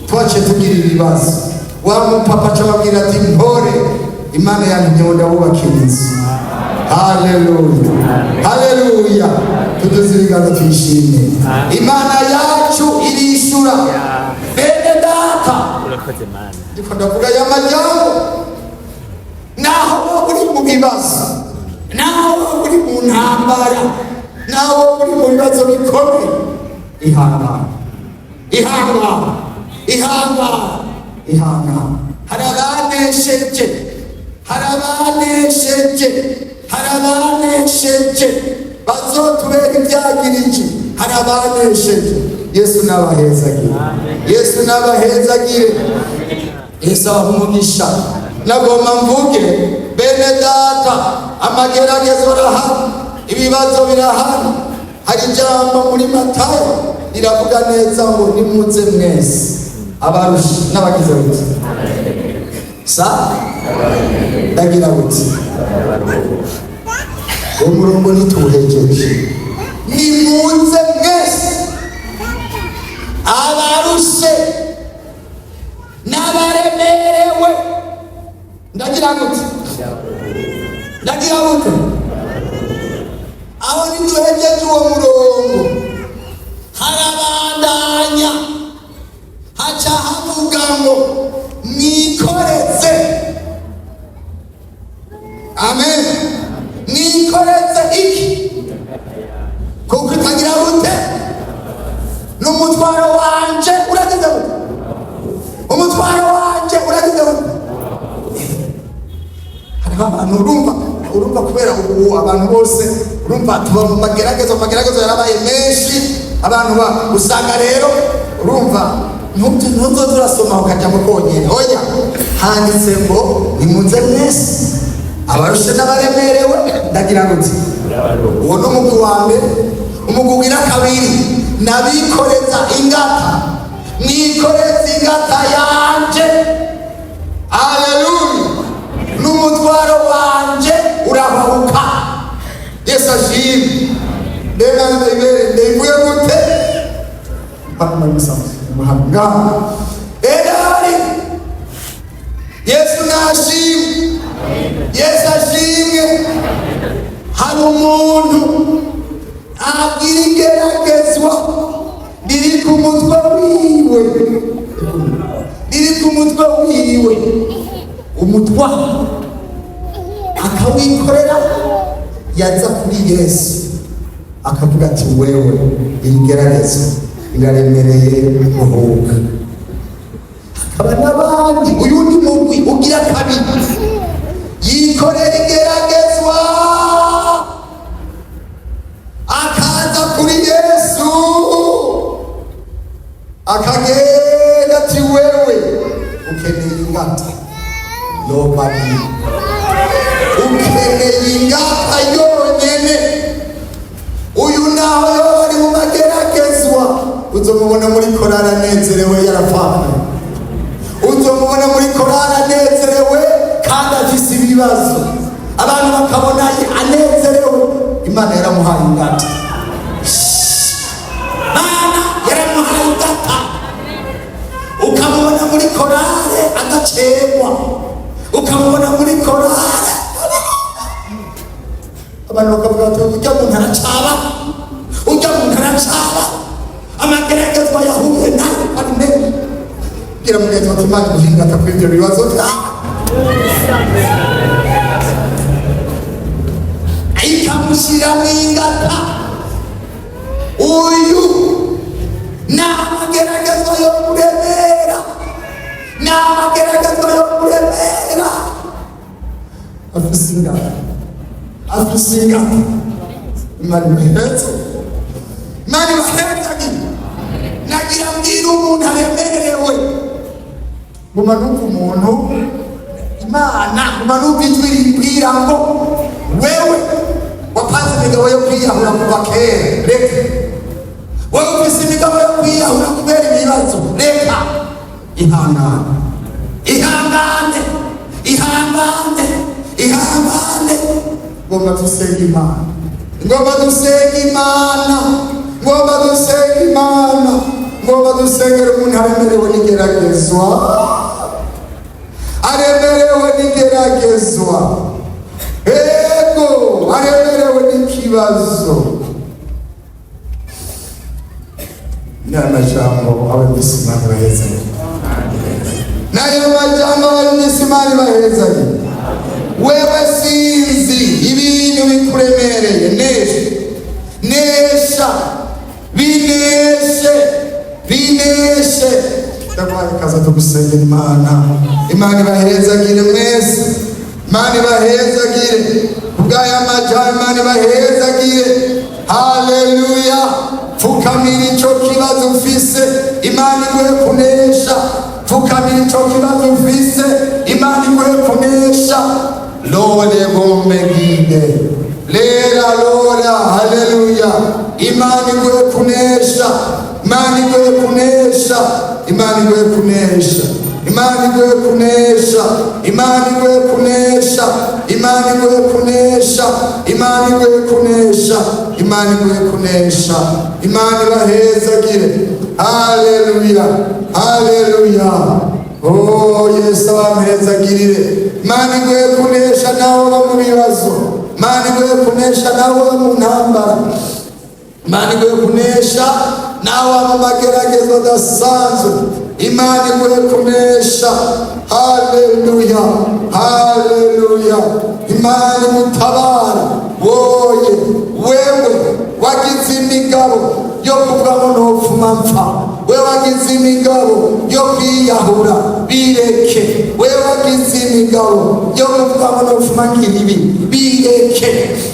twaciye tugira ibibazo." Wa mupapa aca ababwira ati: "Mpore, Imana yanjye ndabubakira inzu." Haleluya, haleluya! Tuduze ibiganza tuyishime. Imana yacu irishura, bene data. Urakoze, Mana. Ndiko ndavuga aya majambo, naho wowe uri mu bibazo, naho wowe uri mu ntambara, naho wowe uri mu bibazo bikomeye, ihangana, ihangana, ihangana, ihangana. Hari abanesheje, hari abanesheje, hari abanesheje bazotubera ibyagirije. Hari abanesheje. Yesu n'abahezagire, Yesu n'abahezagire, Yesu abaha umugisha. Nagomba mvuge, bene data, amageragezo arahari, ibibazo birahari. Hari ijambo muri Matayo riravuga neza ngo: "Nimuze mwese abarusha n'abagize buti sa ndagira buti." Uwo murongo ntituwuhejeje. Nimuze mwese abarushe n'abaremerewe, ndagira gute? Ndagira gute? Aho ntiduhejeje uwo murongo, harabandanya, haca havuga ngo: "Mwikoreze." Amen. Mwikoreze iki? Kuko itagira gute? N'umutwaro wanje uragize gute? Umutwaro wanje uragize gute? Hariho abantu, urumva kubera ubu abantu bose, urumva, tuba mu mageragezo. Amageragezo yarabaye menshi. Abantu usanga rero, urumva, ntuzo turasoma ukajya mu konyene. Oya, handitse ngo: "Nimuze mwese abarushe n'abaremerewe, ndagira ngo nzi." Uwo ni umugwi wa mbere. Umugwi ugira kabiri, nabikoreza ingata. Mwikoreza ingata yanje. Haleluya! N'umutwaro wanje urabahuka. Yesu ashimwe. Mbega ndabivuye gute? Ngaha erari. Yesu nashimwe, Yesu ashimwe. Hari umuntu abwira igeragezwa riri ku mutwe wiwe, riri ku mutwe wiwe, umutwaro akawikorera. Yaza kuri Yesu akavuga ati: "Wewe, iri geragezo riraremereye, ruhuka." Hakaba n'abandi, uyundi mugwi ugira kabiri, yikorera igeragezwa. Ndakubarira, ukeneye ingata yonyene. Uyu naho yoba ari mu mageragezwa, uzomubona muri korari anezerewe yarapfakaye, uzomubona muri korari anezerewe kandi afise ibibazo, abantu bakabona anezerewe. Imana yaramuhaye ingata, Mana yaramuhaye ingata. Ukamubona muri korale adacegwa, ukamubona muri korale abantu bakavuga bati: "Ujya muntu aracaba, ujya muntu aracaba, amageragezwa yahuye nayo ari menshi." Bwira mugenzi wawe: "Imana iguhe ingata kuri ibyo bibazo byawe." Ikamushyiramo ingata. Uyu ni amageragezwa yo kuremera, ni amageragezwa yo kuremera, afise ingata, afise ingata. Imana ibahetse, Imana ibahetse. Nagira mbwira umuntu aremerewe, nguma numva umuntu, Imana, nguma numva ijwi rimbwira ngo: "Wewe wapanze imigabo yo kwiyahura kuva kera, reka. Wewe ufise imigabo yo kwiyahura kubera ibibazo, reka. Ihangane, ihangane, ihangane, ihangane." Ngomba dusenga Imana, ngomba dusenga Imana, ngomba dusenga Imana, ngomba dusengera umuntu aremerewe n'igeragezwa, aremerewe n'igeragezwa, ego, aremerewe n'ikibazo. Ni amajambo abumvise, Imana bahezanye. Nayo majambo abumvise, Imana bahezanye. Wewe, sinzi ibintu bikuremereye, nesha, nesha, bineshe, bineshe. Ndaguhaye ikaze tugusengera Imana. Imana ibahezagire mwese, Imana ibahezagire kubw'aya majambo, Imana ibahezagire. Haleluya! Pfukamira ico kibazo ufise, Imana iguhe kunesha. Pfukamira ico kibazo ufise, Imana iguhe kunesha. Lode bombegide lera lora. Haleluya! Imana iguhe kunesha, Imana iguhe kunesha, Imana iguhe kunesha, Imana iguhe kunesha, Imana iguhe kunesha, Imana iguhe kunesha, Imana iguhe kunesha, Imana iguhe kunesha. Imana ibahezagire. Haleluya, haleluya! Oh, Yesu abamuhezagirire. Imana iguhe kunesha nawe uba mu bibazo, Imana iguhe kunesha nawe uba mu ntambara, Imana iguhe kunesha nawe mu mageragezo adasanzwe, Imana iguhe kunesha. Haleluya, haleluya! Imana igutabara. Woye wewe wagize imigabo yo kuvuga ngo ntopfuma mpfa, we wagize imigabo yo kwiyahura, bireke. We wagize imigabo yo kuvuga ngo ntopfuma ngira ibi, bireke,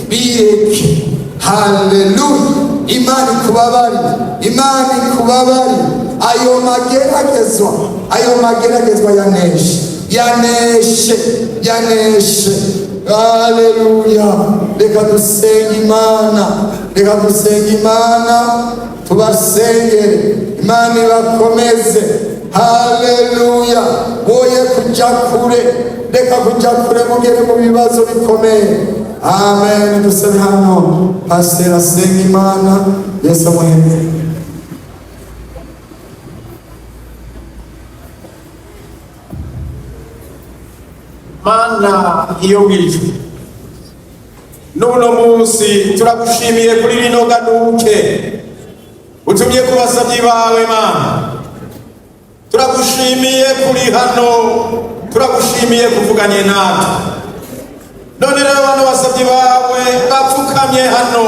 bireke. Haleluya! Imana ikubabarire, Imana ikubabarire. Ayo mageragezwa, ayo mageragezwa yaneshe, yaneshe, yaneshe. Haleluya! Reka dusenge Imana, reka dusenge Imana, tubasengere, Imana ibakomeze. Haleluya! Woye kuja kure, reka kuja kure, mugere mu bibazo bikomeye. Amen. Dusabe hano pasiteri asenga Imana. Yesu amuheze. Mana iyo mwijuru, n'uno munsi turagushimiye kuri rino ganuke utumye ku basabyi bawe. Mana, turagushimiye kuri hano, turagushimiye kuvuganye natwe. None rero bano basabyi bawe bapfukamye hano,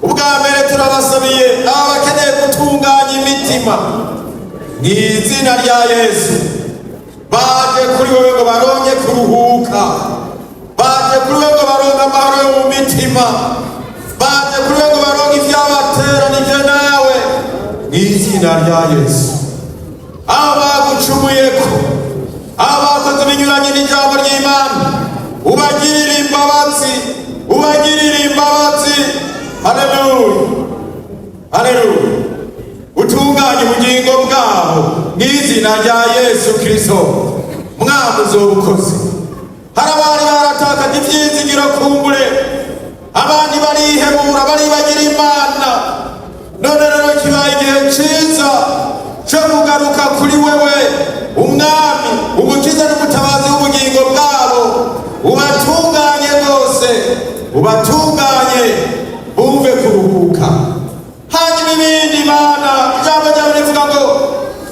ubwa mbere turabasabiye aba bakeneye gutunganya imitima mu izina rya Yesu. Baje kuri wowe ngo baronke kuruhuka, baje kuri wowe ngo baronke amahoro yo mu mitima, baje kuri wowe ngo baronke ibyabateranije nawe mu izina rya Yesu. Abo bagucumuyeko, Abakoze ibinyuranye n'ijambo ry'Imana, ubagirire imbabazi, ubagirire imbabazi. Haleluya, haleluya. Utunganye ubugingo bwabo mu izina rya Yesu Kristo. Mwami, uzobukoze. Hari abari baratakaje ivyizigiro, kumbure abandi barihebura, baribagira Imana. None rero kibaye igihe ciza co kugaruka kuri wewe, Umwami, Umukiza n'Umutabazi w'ubugingo bwabo. Ubatunganye rwose, ubatunganye, bumve kuruhuka. Hanyuma ibindi, Imana, ijambo ryawe rivuga ngo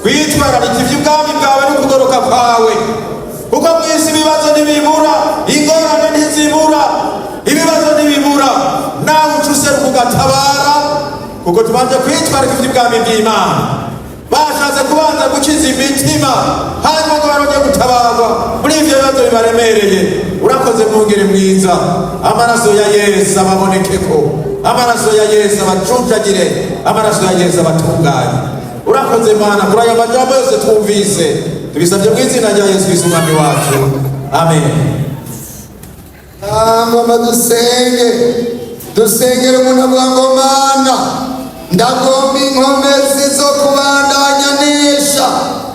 twitwararike ivy'ubwami bwawe no kugoroka kwawe, kuko mu isi ibibazo ntibibura, ingorane ntizibura, ibibazo ntibibura. Nawe uca useruka ugatabara, kuko tubanje kwitwararika ivy'ubwami bw'Imana. Bashatse kubanza gukiza imitima, hanyuma ngo baronge gutabarwa muri ivyo bibazo bibaremereye. Urakoze, mwungere mwiza. Amaraso ya Yesu ababonekeko, amaraso ya Yesu abacunjagire, amaraso ya Yesu abatunganye. Urakoze, Mana, kuri ayo majambo yose twumvise. Tubisabye mu izina rya Yesu Kristo, Umwami wacu. Amen. Ngomba dusenge, dusengere umuntu avuga ngo: "Mana, ndagomba inkomezi zo kubandanya nesha."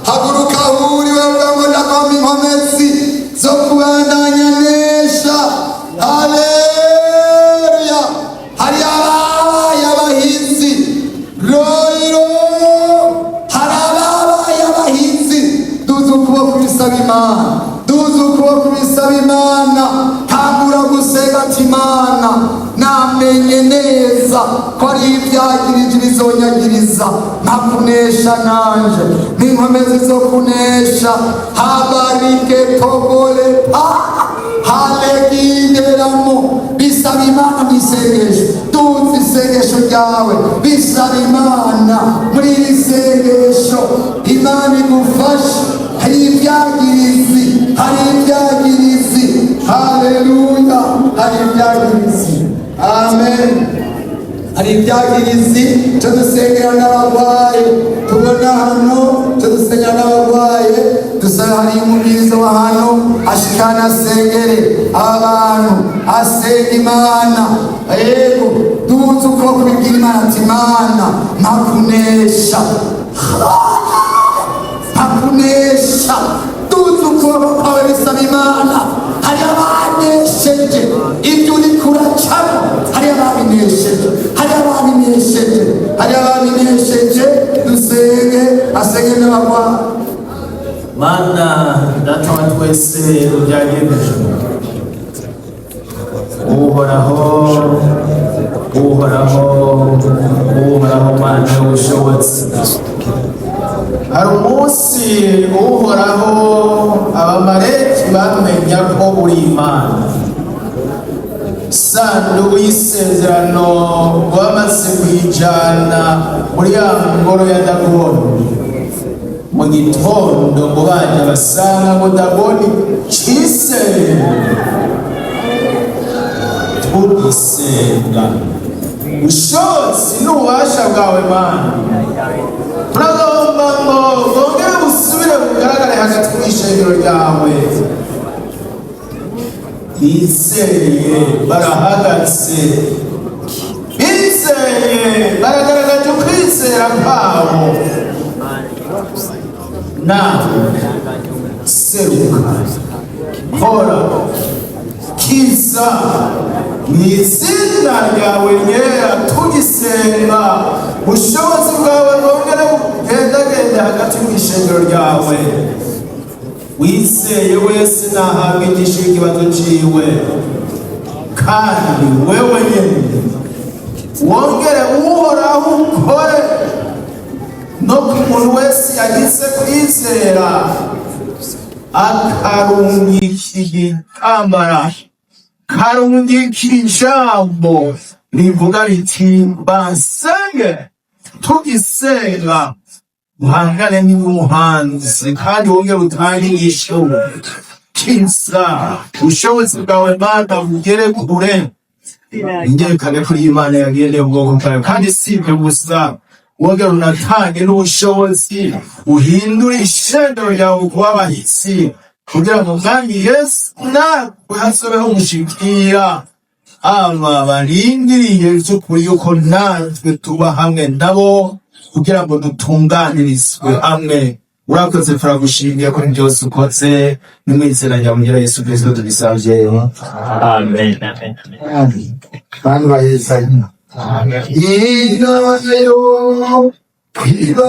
Haguruka ahuri, bavuga ngo: "Ndagomba inkomezi zo kubandanya nesha." Haleluya! Hari ababaye abahinzi roiro, hari ababaye abahinzi. Duze ukuboko, bisaba Imana. Duze ukuboko, bisaba Imana. Tangura gusenga ati: "Imana, namenye neza ko ari ibyagirije bizonyagiriza nkakunesha, nanje n'inkomezi zo kunesha." Habarike togole pa haleginderamo. Bisaba Imana mu isengesho. Duze isengesho ryawe, bisaba Imana muri iri sengesho. Imana igufashe. Hari ibyagirizi, hari ibyagirizi. Haleluya! Hari ibyagirizi. Amen. Hari ibyagirizi. Cyo dusengera n'abarwayi tubona hano, cyo dusengera n'abarwaye. Dusaba hari umubwiriza wa hano ashikana, asengere abantu, asenga Imana. Yego, duze ukuboko, bibwira Imana ati: "Imana, mpakunesha, mpakunesha." Duze ukuboko kwawe, bisaba Imana. Hari abanesheje ibyo uri kuracamo, hari ababinesheje, hari ababinesheje, hari ababinesheje. Dusenge, asenge n'abagwa. Mana Data wa twese ubyageneje, Uhoraho, Uhoraho, Uhoraho, Mana y'ubushobozi. Hari umunsi, Uhoraho, Abamaleki bamenya ko uri Imana. Sanduku y'isezerano bamaze kuyijana muri ya ngoro ya Dagoni, mu gitondo ngo baje basanga ngo Dagoni cise. Tugisenga ubushobozi n'ububasha bwawe, Mana, turagomba ngo bwongere busubire bugaragare hagati mu ishengero ryawe. Bizeye barahagaze, bizeye baragaragaje ukwizera kwabo. Nawe seruka, kora, kiza mu izina ryawe ryera. Tugisenga ubushobozi bwawe bwongere bugendagende hagati mu ishengero ryawe. Wizeye wese nahabwa inyishu y'ikibazo ciwe, kandi wewe nyene wongere, Uhoraho, ukore no ku muntu wese yagize kwizera akarungika igitambara, karungika ijambo rivuga riti: "Basenge." Tugisenga uhangane n'umuhanzi, kandi wongere utange inyishu. Kiza, ubushobozi bwawe, Mana, bugere kure, ingerekane kuri Imana yagendeye ubwoko bwawe. Kandi si ibyo gusa, wongere unatange n'ubushobozi uhindure ishengero ryawe kuba abahitsi. Kugira ngo Mwami Yesu natwe hasobeho gushikira aba barindiriye by'ukuri yuko natwe tuba hamwe nabo kugira ngo dutunganirizwe hamwe. Urakoze, turagushimiye kuri byose ukoze. Ni mu izina rya Mugira Yesu Kristo tubisabye, amen. Bantu bahezanye inayo kwiba.